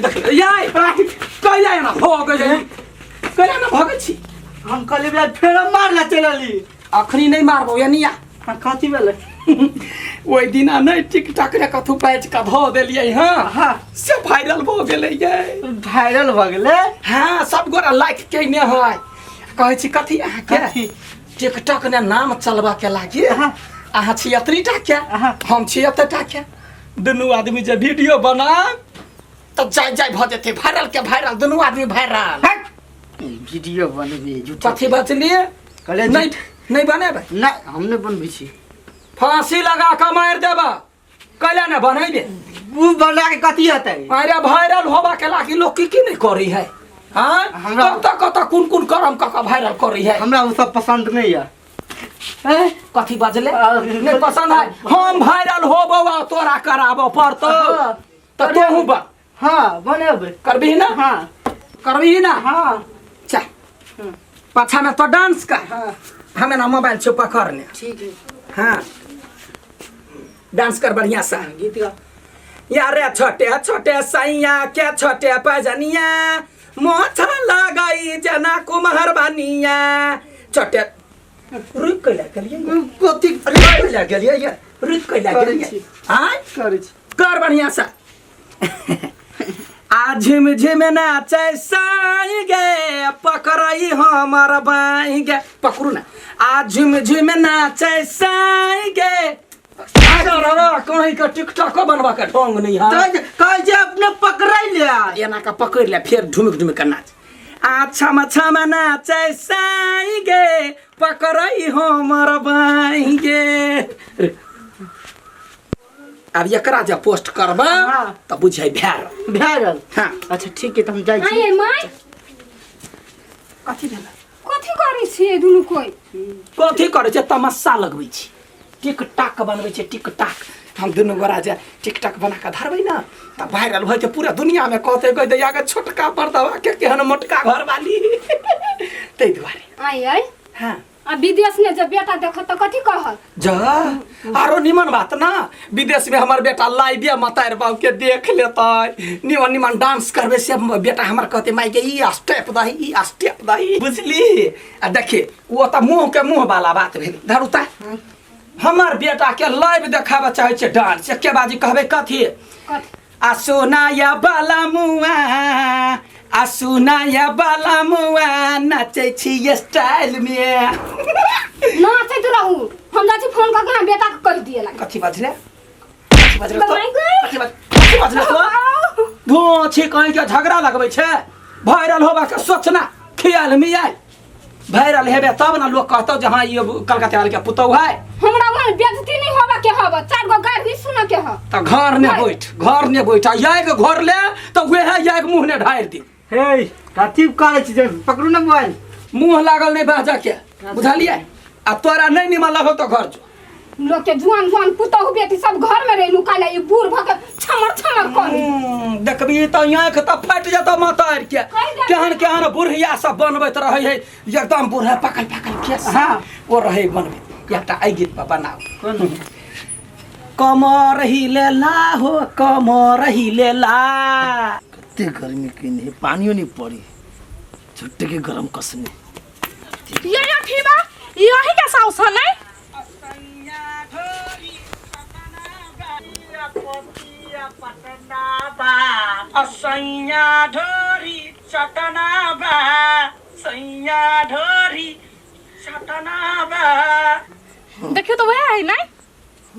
देख देख याय कैला एना भऽ गेलै, कैला एना भऽ गेल छी? हम कहलियै बे फेर हम मारला चलि अली। अखनी नहि मारबौ एनिया। हाँ, कथी भेलै? ओहि दिना नहि टिकटॉक रे कथू पैच कऽ धऽ देलियै। हँ। हाँ। से वायरल भऽ गेलै यै। वायरल भऽ गेलै? हाँ, सब गोरा लाइक केने है। कहै छी कथी अहाँके? कथी? टिकटॉक ने नाम चलबा के लागी। हाँ। अहाँ छी एतनी टा के, हाँ। हम छी एते टा के, दुनू आदमी जे वीडियो बना तऽ जाय जाय भऽ जेतै, वायरल के वायरल, दुनू आदमी वायरल। हट! वीडियो बनबी झूठे। कथी बचलियै? कहलियै। नहि, नहि बनेबै। नहि, हम नहि बनबै छी। फांसी लगा कऽ मारि देबा। कैला ने बनेबे? उ बना के कथी हेतै? अरे वायरल होबा के लागी लोग की की नहीं करी है। हाँ। कत कत कोन कोन करम कऽ कऽ वायरल करी है। हमरा ओ सब पसंद नहीं है। हैं? कथी बजले? नहीं पसंद है? हम वायरल होबो आ तोरा कराबो पड़तो। हाँ। तऽ तोहू बन। हाँ, बनेबै। करबही ना? हाँ। करबही ना? हाँ। चल, पाछा में तो डांस कर। हाँ। हमें ना मोबाइल छुपा करने। ठीक है। हाँ, डांस कर बढ़िया सा। गीत गा। यारे छोटे छोटे सैया के छोटे पजनिया, मोछ लगाई जना कुम्हर बनिया, छोटे रुक कैला गेलियै? कथी? रुक कैला गेलियै ये? रुक कैला करै गेलियै? छी। आँय? करै छी। कर बढ़िया सा। आ झिम झिम नाचै साई गे, पकड़ई हमर बाई गे, पकड़ू ना। आ झिम झिम नाचै साई गे, कहीं के टिकटॉको बनवा के ढंग नहीं है। तऽ कहै छै अपने पकड़ै ले। एना का पकड़ ले, फिर ढुमक ढुमक के नाच। आ छम छम नाचै साई गे, पकड़ई हमर बाई गे। आब एकरा जे पोस्ट करबा हाँ। तऽ बुझै भैर भए गेल। हाँ। अच्छा ठीक है, तऽ हम जाइ छी। आये माय। कथी भेलै? कथी करै छियै दुनू कोइ? कथी करै छै? तमस्सा लगबै छी, टिक टाक बनबै छै, टिक टाक। हम दुनू गोरा जे टिक टाक बना कऽ धरबै ने तऽ वायरल होइ छै पूरा दुनियामे, कहतै कहि दैया के छोटका परदवा के केहन मोटका घरवाली, ताहि दुआरे। आइ आइ। हाँ। आ विदेश में जब बेटा देखत तऽ कथी कहत? जा, आरो निमन बात ना, विदेश में हमर बेटा लाइवे मतार बाबू के देख लेतै, निमन निमन डांस करबै से बेटा हमर कहते माय के ई स्टेप दही, ई स्टेप दही, बुझली? आ देखी, ओ तऽ मुँह के मुँह वाला बात भेल। धरू तऽ हमर बेटा के लाइव देखाबऽ चाहै छै डांस, एके बाजी कहबै कथी? कथी? आ सोनाया बाला मुआ, आ सोनाया बाला मुआ, नाचै छी स्टाइल में। नाचैत रहू, हम जाइ छी फोन कऽ के अहाँ बेटा के कहि दिए लागी। कथी बजले? कथी बजले तो? बमाइ गई। कथी बजले तो? धो छी कहीं के झगड़ा लगबै छै। वायरल होबा के सोचना ख्याल में आयल, वायरल हेबे तब ना लोग कहतो जे हाँ, ये कलकत्ता वाले के पुतहु है। हमरा वहाँ बेइज्जती नहीं होबा के हब, चार गो गारि नहीं सुन के ह। तऽ घर ने बैठ, घर ने बैठ, आ याग घर ले तऽ वएह याग मुँह ने ढारि दी। हे, कथी करै छी जे? पकड़ू ने मोबाइल। मुँह लागल नहीं बाजा के, बुझलियै? आ तोरा नहीं निमन लगौ तऽ घर जो। लोग के जुआन जुआन पुतहु बेटी सब घर में रहे नुकाले, ई बूढ़ भ के छमर छमर करी। देखबी तऽ आँखि तऽ फाटि जेतौ मतार के। कहि दे। केहन केहन बुढ़िया सब बनबैत रहै है, एकदम बूढ़ा पकल पकल केस। हाँ। ओ रहै बनबैत। एकटा एहि गीत पर बनाउ। कोन? कमर हिलेला हो, कमर हिलेला। कते गर्मी केने है, पानियो नहीं पड़ी, झुट्टे के गरम कसने। ये अठीबा यही के साउस है नहीं? सैया ढोरी चटना बा, सैया ढोरी चटना बा। देखियो तो वह है नहीं?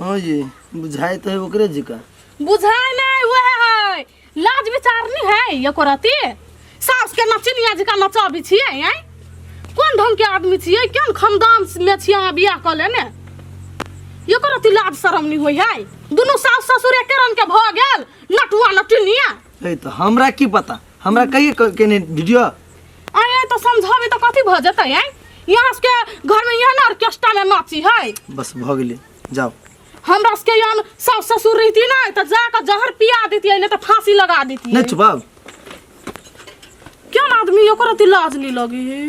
हाँ जी, बुझाए तो है ओकरे जिका। बुझाए नहीं, वह है। लाज विचार नहीं है ये करती सास के नचनिया जिका नचाबी छियै आँय? कोन ढंग के आदमी छियै, केहन खानदान में छियै अहाँ बियाह कऽ लेने? ये करती लाज शरम नहीं होइ है। दुनू सास ससुर एके रंग के भऽ गेल, नटुआ नटनिया। ए तो हमरा की पता, हमरा कहिए केने वीडियो। आए तो समझाबी तो कथी भऽ जेतै आँय? यहाँ सबके घर में यहाँ ने ऑर्केस्ट्रा में नाची है। बस भऽ गेलै, जाओ। हमरा सबके यहाँ सास ससुर रहती ना तो जाकर जहर पिया देती, नहीं तो फांसी लगा देती। नहीं चुपाब। क्यों आदमी ओकर अति लाज नहीं लगी है?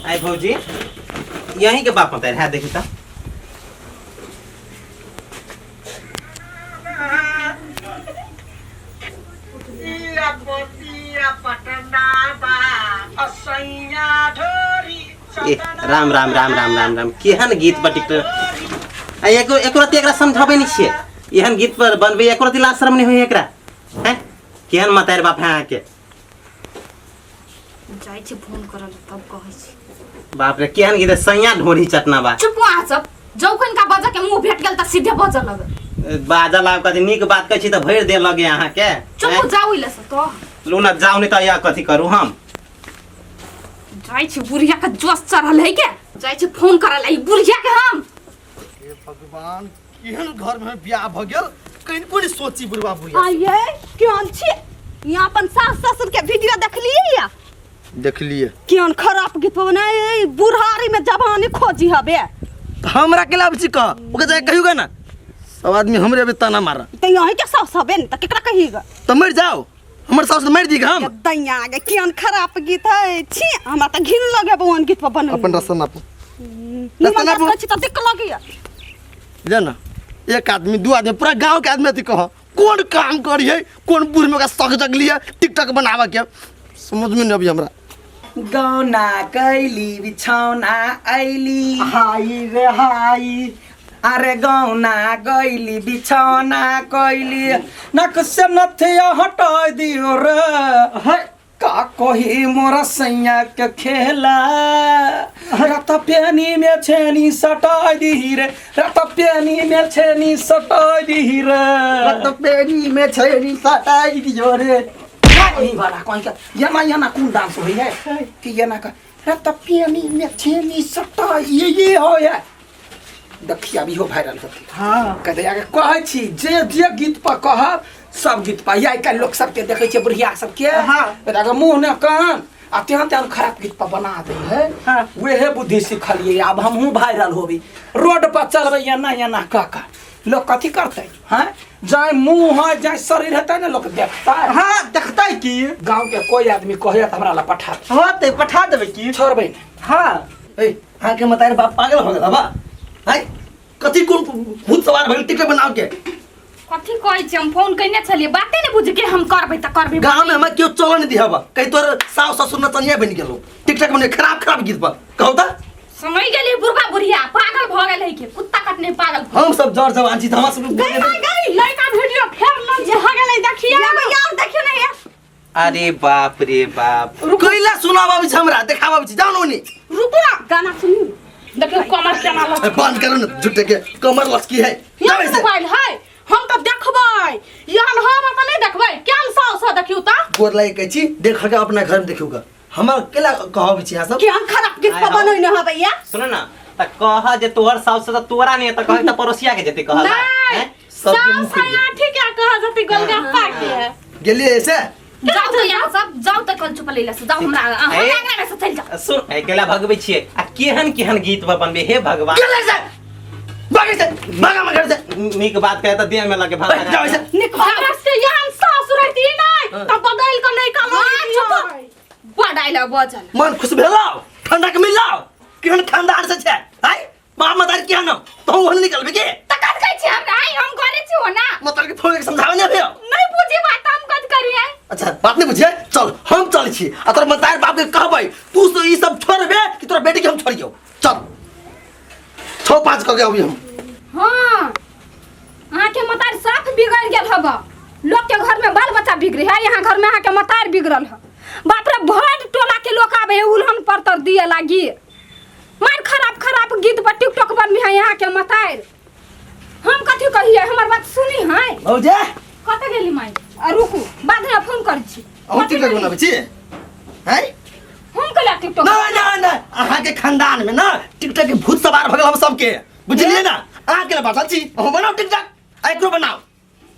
आइ भौजी, यहीं के बाप मतार है, देखी त। ए राम राम राम राम राम राम केहन गीत पर टिकटॉक आ एको एको रत्ती एकरा समझाबै नहि छियै एहन गीत पर बनबै एको रत्ती लाज शरम नहि होइए एकरा हैं केहन मतारि बाप है अहाँके जाइ छी फोन करल तब कहै छी बाप रे केहन गीत है सैया ढोरी चटना बा चुप अहाँ सब जौ कनिका बजऽ के मुंह भेट गेल तऽ सीधे बजऽ लग बाजऽ लाग कथी नीक बात कहै छी तऽ भरि दे लगे अहाँके चुप जाउ इले से तो लू ना जाउ नहि तऽ या कथी करू हम जाइ छी बुढ़िया के जोश चढ़ल है के जाइ छी फोन करल ई बुढ़िया के हम हे भगवान केहन घर में बियाह भ गेल कनिको नहि सोची बुढ़वा बुढ़िया आइए केहन छी यहाँ अपन सास ससुर के वीडियो देखलिए या देखलिए केहन खराब गीत बनाए बुढ़ारी में जवानी खोजी हबे तऽ हमरा के लाभ छी कह ओके जाके कहियोगा ना सब आदमी हमरे अभी ताना मार तो यहीं के सास हबे न तऽ केकरा कहिएगा तऽ मरि जाओ हमर सास मारि दी हम दैया गे केहन खराब गीत है छी हमरा तऽ घिन लगे बौन गीत पर बनल अपन रास्ता नापू निमन रास्ता नापू छी तऽ दिक्क लगैया जा ना एक आदमी दू आदमी पूरा गांव के आदमी अथी कह कोन काम करिए कोन बूढ़ में ओकरा शौक जगलिए टिकटॉक बनावे के समझ में नहीं अभी हमरा गौना कैली बिछौना ऐली हाय रे हाय अरे गौना गैली बिछौना कैली नक से नथिया हटा दियो रे है का कही मोरा सैया के खेला रत पेनी में छेनी सटा दी रे रत पेनी में छेनी सटा दी रे रत पेनी में छेनी सटाई दियो रे कहीं वाला कहीं का यना यना कौन डांस होई है कि यना का रत पेनी में छेनी सटा ये हो है देखिए अभी हो वायरल होती हाँ कहते आगे कहै छी जे जे गीत पर कहब सब गीत पर आइ काल्हि लोक सबके देखै छियै बुढ़िया सबके हाँ। आगे मुँह ने कान आ तेहन तेहन खराब गीत पर बना दै है हाँ। वेहे बुद्धि सिखलियै आब हमहूँ वायरल होबी रोड पर चलबै एना एना कऽ कऽ लोक कथी करतै हैं जाय मुँह है जाय शरीर हेतै ने लोक देखतै हाँ देखतै की गाँव के कोई आदमी कहै तऽ हमरा लए पठा होतै पठा देबै की छोड़बै नहि हाँ ए अहाँके मतारी बाप पागल हो गेल बा आय कथी कोन भूत सवार भइल टिकट बनाओ के कथी कहै छी हम फोन कयने छलियै बाते नहि बुझ के हम करबै तऽ करबै गांव में हमरा केओ चल नहीं दिहबा कहीं तोर सास ससुर नचनिया बनि गेलो टिकटक बने खराब खराब गीत पर कहू त समय गेलियै बुढ़बा बुढ़िया पागल भऽ गेल है के कुत्ता कटने पागल हम सब जर जवान छी त हमरा सब गई माय गई लड़का वीडियो फेर लॉन्च भऽ गेलै देखिए यार देखियो ने यार अरे बाप रे बाप कैला सुनाबा छी हमरा देखाबा छी जानो नी रुकू ना गाना सुनू देखियो कमर केना ए, बंद करो ना झूठे के कमर लचकी है यहाँ जाओ ऐसे मोबाइल है हम तऽ देखबै यहाँ हम अपन नहीं देखबै केहन साउस है देखियौ तऽ गोर लागे कहै छी देख के अपना घर में देखियो हमरा केला कहब छी अहाँ सब केहन खराब गीत पर बनैने हबै या सुन ना त कह जे तोहर साउस से त तोरा नहीं त कह त पड़ोसिया के जेते कहला नहीं हैं? सबके मुँह साउस खुलि है यहाँ ठीक है कह जते गोलगप्पा के गेलियै ऐसे जाउ तऽ यहाँ सब जाउ तऽ कल चुप लैला से जाउ हमरा हमरा ए? अंगना में से चलि जाउ सुन ए केला भगबै छियै आ केहन केहन गीत पर बनबे हे भगवान गेलै से भागै से भागा हमर घर से नीक बात कहे त देह में लगे ए, जाओ भागा ऐसे निक हमरा से यहाँ सासु रहती नहीं तऽ बदल के नहीं हाँ, चुप। कल बड आइल बजल मन खुश भेलौ ठंडा के मिलौ केहन खानदान से छै आय बाप मतारी केहन तो ओहन निकलबे के तऽ कथ कहै छी हमरा आइ हम घरे छी हो ना मतारी के फोन के समझावे नहीं भेल नहीं बुझी बात हम कथ करियै अच्छा बात नहीं बुझे चल हम चल छी आ तोर मतार बाप के कहबै तू से ई सब छोड़बे कि तोरा बेटी के हम छोड़ियौ चल छौ पाँच कऽ के अभी हम हाँ अहाँके मतार साफ बिगड़ गेल हब लोक के घर में बाल बच्चा बिगड़े है यहाँ घर में अहाँके मतार बिगड़ल है बाप रे भर टोला के लोग आबे है उल्हन पर तर दिए लागी मार खराब खराब गीत पर टिकटॉक बनबी है यहाँ के मतार हम कथी कहिए हमर बात सुनी है भौजे कतऽ गेली माई आ रुकू बाद में फोन करै छी अहूँ टिकटॉक बनाबै छी हैं हम कला टिकटॉक ना ना ना अहाँ के खानदान में ना टिकटॉक के भूत सवार भगल हम सबके बुझलिए ना अहाँ के बाटल छी अहूँ बनाओ टिकटॉक आ एकरो बनाओ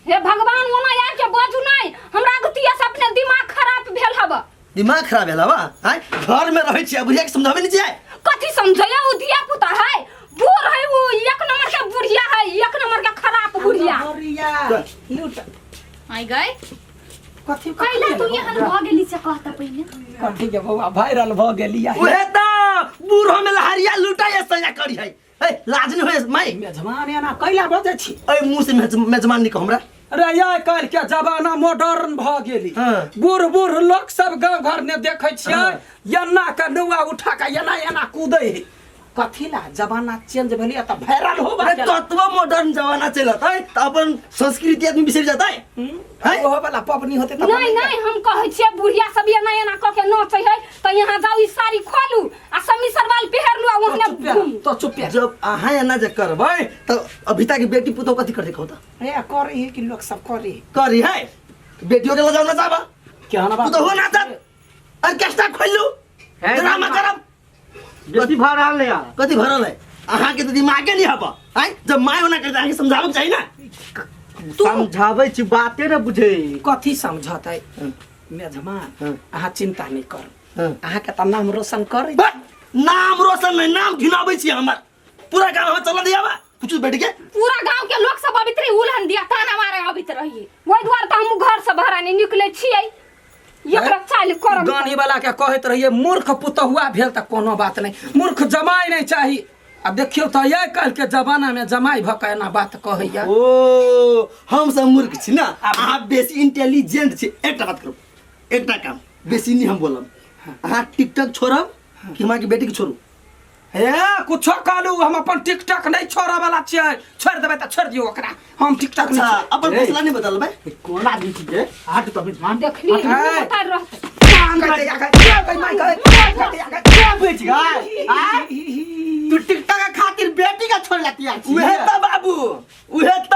हे भगवान ओना यार के बाजू नहीं हमरा अगतिया से अपने दिमाग खराब भेल हब दिमाग खराब भेल हवा आँय घर में रहै छी आ बुढ़िया के समझाबै नहीं छियै कथी समझैया उ धिया पुता है बूढ़ है उ एक नंबर के बुढ़िया है एक नंबर के खराब बुढ़िया बुढ़िया लूट आई गए कथी कैला तू यहाँ भऽ गेली से कहता पहिने कथी के बौआ वायरल भऽ गेली उहे त बूढ़ो में लहरिया लूटा या सया करी है ए लाज नहीं होय माई मेजबान एना कैला बजै छी ए मुंह से मेजमान नहीं कह हमरा अरे आइ काल्हि के जमाना मॉडर्न भऽ गेली हाँ। बूढ़ बूढ़ लोक सब गाँव घर में देखै छियै एना के नौआ उठा के एना एना कूदै है कथी ला जमाना चेंज भेलै तऽ वायरल होबा अरे कतबो मॉडर्न जमाना चलत है त अपन संस्कृति आदमी बिसरि जाता है हैं? ओहो वाला पबनी होते तऽ नहीं नहीं हम कहै छियै बुढ़िया सब एना एना कऽ के नचै है तऽ यहाँ जाउ ई साड़ी खोलू आ समी सरवाल पहिर लू आ तो ओहने चुप घूमू तो चुप जब अहाँ एना जे करबै त अभिता के बेटी पुतोह कथी करतै कहू त ए करे है कि लोग सब करे करी है बेटियों के लजाव ना जाबा केहन बात पुतोह ना जा ऑर्केस्ट्रा खोलू है ड्रामा ना। करब बेसी भऽ रहल है कथी भरल है अहाँ के तो दिमागे नहीं हब आय जब माय ओना करते अहाँ के समझाबक चाही ना समझाबै छी बाते ने बुझै कथी समझतै मेजमान हाँ। अहाँ चिंता नहीं करू हाँ। अहाँके तऽ नाम रोशन करै बस नाम रोशन नहीं नाम घिनाबै छी हमर पूरा गाँव हम चल दिया बा कुछ बैठ के पूरा गांव के लोग सब अबित रही उलहन दिया ताना मारे अबित रही ओहि दुआरे तऽ हम घर से बाहर नहीं निकले छियै एकरा चालि करम गानी वाला के कहैत रहिए मूर्ख पुतहुआ भेल तऽ कोनो बात नहीं मूर्ख जमाई नहीं चाही आ देखियौ तऽ आइ काल्हि के जमाना में जमाई भऽ कऽ एना बात कहैया ओ हम सब मूर्ख छी ना अहाँ बेसी इंटेलिजेंट छी एकटा बात करू एकटा काम बेसी नहीं हम बोलब अहाँ टिकटॉक छोड़ब कि हम अहाँके बेटी के छोड़ू हे कुछो कहलू हम अपन टिकटॉक नहीं छोड़ऽ वाला छियै छोड़ि देबै तऽ छोड़ि दियौ ओकरा हम टिकटॉक अच्छा नहीं अपन फैसला नहीं बदलबै कोन आदमी छी जे हाथ तो मेजबान देखली है। उतार रहतै बेच गए आय? तू टिकटॉक के खातिर बेटी के छोड़ लेती है उहे त बाबू उहे त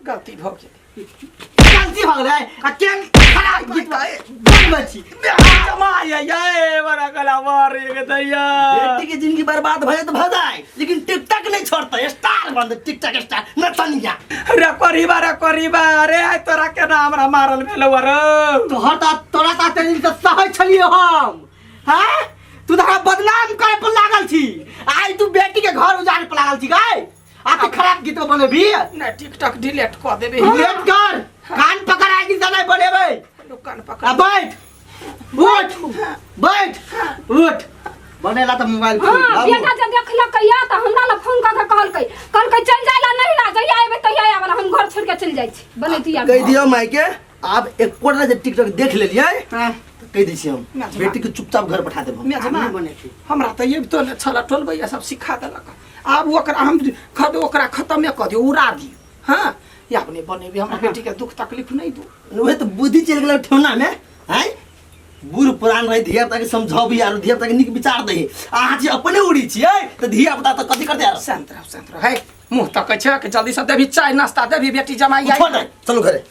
गलती भऽ गेल गलती भऽ गेलै आ केन खराब गीत बनबै छी ये बड़ा गला मारे के दैया बेटी के जिंदगी बर्बाद भए त भऽ जाए लेकिन टिकटॉक नहीं छोड़ते स्टार बन टिकटॉक स्टार नचनिया रे करीबा रे करीबा रे आइ तोरा केना हमरा मारल भेलौ रे तोहर त तोरा त एते दिन से सहै छलियै हम हैं तू त हमरा बदनाम करे पर लागल छी आइ तू बेटी के घर उजाड़े पर लागल छी गाय आ तू खराब गीत बनेबी नहि टिकटॉक डिलीट कऽ देबै लेट कर कान पकड़ आइ दिन से नहीं बनेबै कान पकड़ आ बैठ उठ बैठ उठ बनेला त मोबाइल हाँ खोल बेटा जे देखलक या तऽ हमरा लग फोन कऽ के कहलकै कहलकै चलि जाय ला नहीं ला जहिया एबै तहिया आबऽ ला हम घर छोड़ि के चलि जाइ छी बनैती आब कहि दियौ माय के आब एकोटा जे टिकटॉक देख लेलियै हाँ। तऽ कहि दै छियै हम मेजबान। बेटी के चुपचाप घर पठा देब हम मेजबान बनेती। हमरा तऽ अबितो नहि छल टोलबैया सब सिखा देलक आब ओकरा हम खद ओकरा खतमे कऽ दियौ उड़ा दियौ हाँ या अपने बनेबै हमरा बेटीके दुख तकलीफ नहि दू उहे तऽ बुद्धि चलि गेलै ठेहुना मे आँय बूढ़ पुरान रहे धिया पुता के समझाबी आरो धिया पुता के नीक विचार दही अहाँ जे अपने उड़ी छियै तऽ धिया पुता तऽ कथी करतै आरो शांत रहू शांत रहू है मुँह तकै छै कि जल्दी से देबी चाय नाश्ता देबी बेटी जमाई उठो नहि चलू घरे